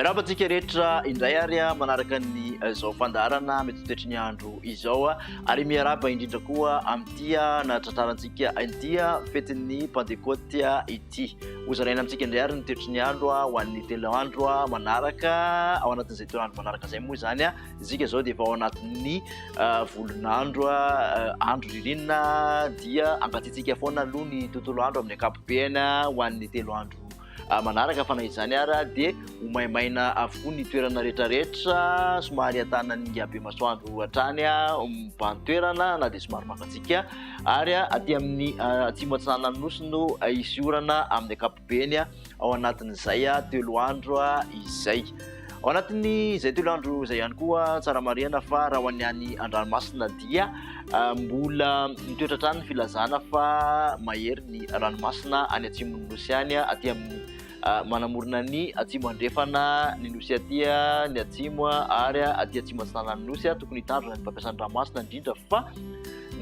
Miarahaba antsika rehetra indray ary manaraka ny izao fandaharana mety ho toetry ny andro izao ary miarahaba indrindra koa amin'ity nahatratrarantsika ity fetin'ny Pantekoty ity. Hozaraina amintsika indray ary ny toetry ny andro ho an'ny telo andro manaraka. Ao anatin'izay telo andro manaraka izay moa izany isika izao dia efa ao anatin'ny volon'andro, andro ririnina dia angatsiatsiaka foana aloha ny tontolo andro amin'ny ankapobeny ho an'ny telo andro manaraka fa na izany ara dia ho maimaina avokoa ny toerana rehetrarehetra, somary ahitana ny habe masoandro hatrany mibahan-toerana na dia somary mangatsiaka ary aty amin'ny atsimo atsinanan'ny nosy no hisy orana amin'ny ankapobeny ao anatin'izay telo andro izay. Ao anatin'izay telo andro izay ihany koa, tsara marihana fa raha ho an'ny any an-dranomasina dia mbola mitoetra hatrany ny filazana fa mahery ny ranomasina any atsimon'ny nosy any, aty amin'ny manamorona ny atsimo andrefana ny nosy aty ny atsimo ary aty atsimo atsinanan'ny nosy. Tokony hitandrina ny mpampiasa ny ranomasina indrindra fa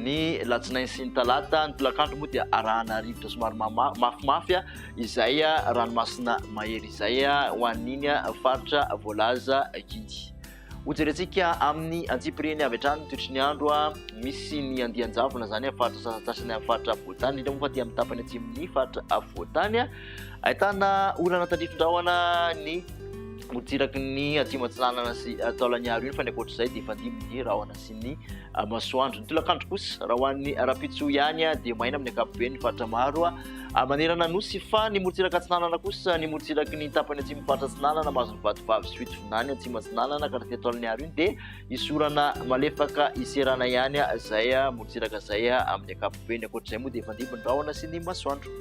ny latsinainy sy ny talata. Ny tolakandro moa dia arahana rivotra somary mafimafy izay ranomasina mahery izay ho an'iny faritra voalaza iny. Hojerentsika amin'ny antsipiriany avy hatrany ny toetry ny andro. Misy ny andian-javona izany amin'ny faritra sasantsasany amin'ny faritra afovoan-tany, indrindra moa fa aty amin'ny tapany atsimon'ny faritra afovoan-tany. Ahitana orana tandrifin-drahona ny morontsiraky ny atsimo atsinanana sy Taolagnaro iny, fa ny ankoatr'izay dia efa andimby ny rahona sy ny masoandro. Ny tolakandro kosa, raha ho an'ny rahampitso ihany dia maina amin'ny ankapobeny ny faritra maro manerana Nosy, fa ny morontsiraka atsinanana kosa, ny morontsiraky ny tapany atsimon'ny faritra atsinanana, mahazo ny Vatovavy sy Fitovinany atsimo atsinanana ka hatraty Taolagnaro iny dia hisy orana malefaka hiserana ihany izay morontsiraka izay amin'ny ankapobeny. Ankoatr'izay moa dia efa andimby ny rahona sy ny masoandro.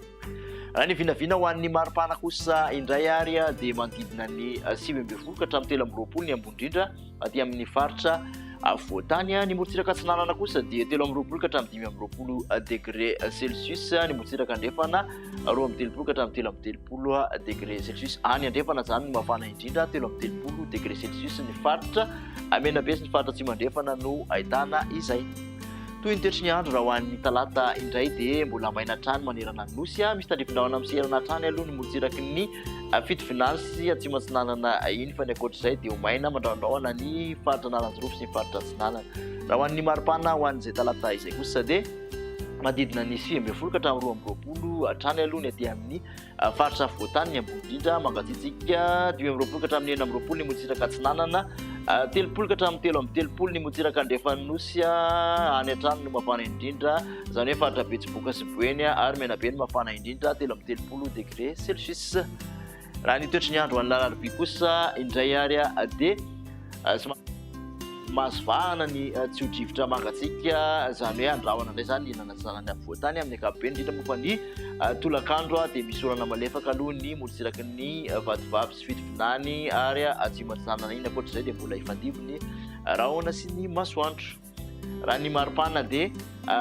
Raha ny vinavina ho an'ny maripana kosa indray ary dia manodidina ny 19 ka hatramin'ny 23 ny ambony indrindra aty amin'ny faritra afovoan-tany. Ny morontsiraka atsinanana kosa dia 23 ka hatramin'ny 25 degré celsius. Ny morontsiraka andrefana 32 ka hatramin'ny 33 degré celsius. Any andrefana izany no mafana indrindra, 33 degré celsius ny faritra Menabe sy ny faritra Atsimo Andrefana no ahitana izay. Toy ny toetry ny andro raha ho an'ny talata indray dia mbola maina hatrany manerana ny nosy. Misy tandrifindrahona miserana hatrany aloha ny morontsiraky ny Fitovinany sy Atsimo Atsinanana iny fa ny ankoatr'izay dia ho maina mandrahondrahona ny faritra Analanjirofo sy ny faritra Atsinanana. Raha ho an'ny maripana ho an'izay talata izay kosa dia manodidina ny 19 ka hatramin'ny 22 hatrany aloha ny aty amin'ny Faritra afovoan-tany ny ambony indrindra, mangatsiatsiaka, 25 ka hatramin'ny 26 ny morontsiraka atsinanana, 30 ka hatramin'ny 33 ny morontsiraka andrefan'ny Nosy, any hatrany no mafana indrindra, izany hoe faritra Betsiboka sy Boeny ary Menabe no mafana indrindra, 33 degré celsius. Raha ny toetry ny andro any Alarobia kosa indray ary dia somary mahazo vahana ny tsio-drivotra mangatsiaka, izany hoe andrahona indray izany ny ilana atsinanan'ny afovoan-tany amin'ny ankapobeny, indrindra moa fa ny tolakandro dia misy orana malefaka aloha ny morontsiraky ny Vatovavy sy Fitovinany ary atsimo atsinanana iny. Ankoatra izay dia mbola hifandimby ny rahona sy ny masoandro. Raha ny maripana dia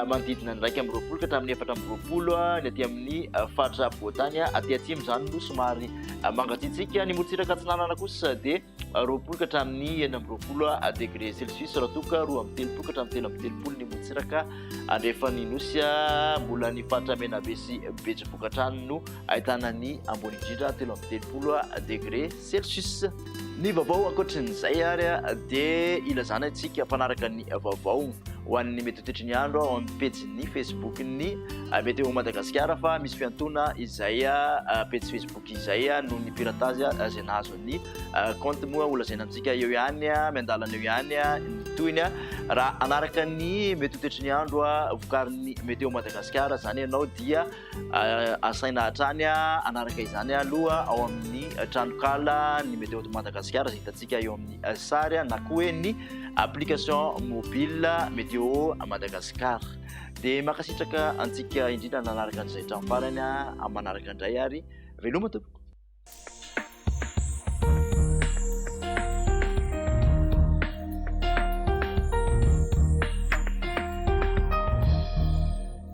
manodidina ny 21 ka hatramin'ny 24 ny aty amin'ny faritra afovoan-tany, aty atsimo izany no somary mangatsiatsiaka. Ny morontsiraka atsinanana kosa dia 20 ka hatramin'ny 26 degré celsius raha toa ka 32 ka hatramin'ny 33 ny morontsiraka andrefan'ny Nosy. Mbola ny faritra Menabe sy Betsiboka hatrany no ahitana ny ambony indrindra, 33 degré celsius. Ny vaovao ankoatrin'izay ary dia ilazana antsika mpanaraka ny vaovao ho an'ny mety ho toetry ny andro ao amin'ny pejin'ny Facebook-n'ny Météo Madagasikara fa misy fiantoana izay pejy Facebook izay noho ny piratage izay nahazo ny kaonty moa holazaina amintsika eo ihany miandalana eo ihany ny tohiny. Raha hanaraka ny mety ho toetry ny andro vokarin'ny Météo Madagasikara izany ianao dia asaina hatrany hanaraka izany aloha ao amin'ny tranonkala ny Météo Madagasikara izay hitantsika eo amin'ny sary na koa hoe ny application mobile Météo Madagascar. Dia mankasitraka antsika indrindra nanaraka an'izay hatramin'ny farany, amin'ny manaraka indray ary veloma tompoko.